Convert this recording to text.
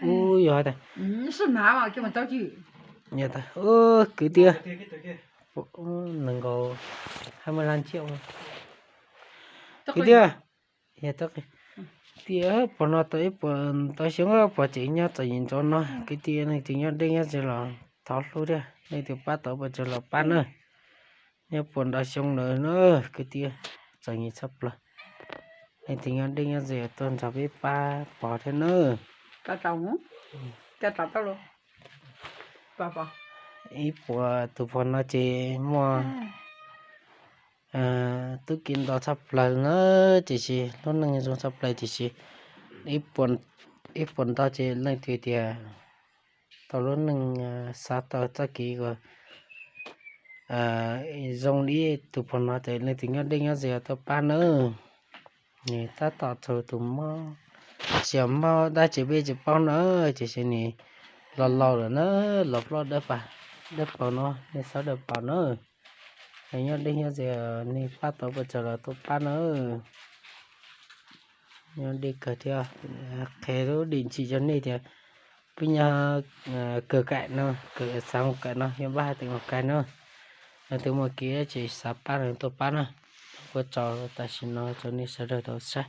Ub, yog tas, yog tas, kwv tij, nees nkaum, hai mươi lăm triệu. Kwv tij, tias pog no tau ib puas ntau xyoo, pog tseem nyob txom nyem ntsoov no, kwv tij, leej twg nyob deb nyob ze los thov hlub thiab, leej twg pab tau puas tsuaj los pab na. Nyob puas ntau xyoo lawm na, kwv tij, txom nyem tshaj plaws. Leej twg nyob deb nyob ze tuaj nrog peb pab pog thiab na. Ib puas tus pog no ces muaj tub ki ntau tshaj plaws na, tiam sis lub neej zoo tshaj plaws tiam sis ib puas ntau ces leej twg tias tau lub neej xav tau txoj kev uas zoo li tus pog no ces leej twg nyob deb nyob ze tuaj pab nawb. Nws tab tom txog tus mob, tsis yog mob dab tsi peb tsis paub na, tiam sis nws laus laus lawm na, los ploj dawb paug no, nej xav dawb paug na. Nyob deb nyob ze, nej pab tau puas tsuaj los tuaj pab na. Nyob deb kawg thiab, qhia lub địa chỉ rau nej tias peb nyob Kawg Kaim no, Kawg Xav Kawm no, yog npab hais tias Kawg Kaim no. Leej twg muaj kev dab tsi xav pab los tuaj pab na. Ua tsaug tam sim no rau nej sawv daws tau saib.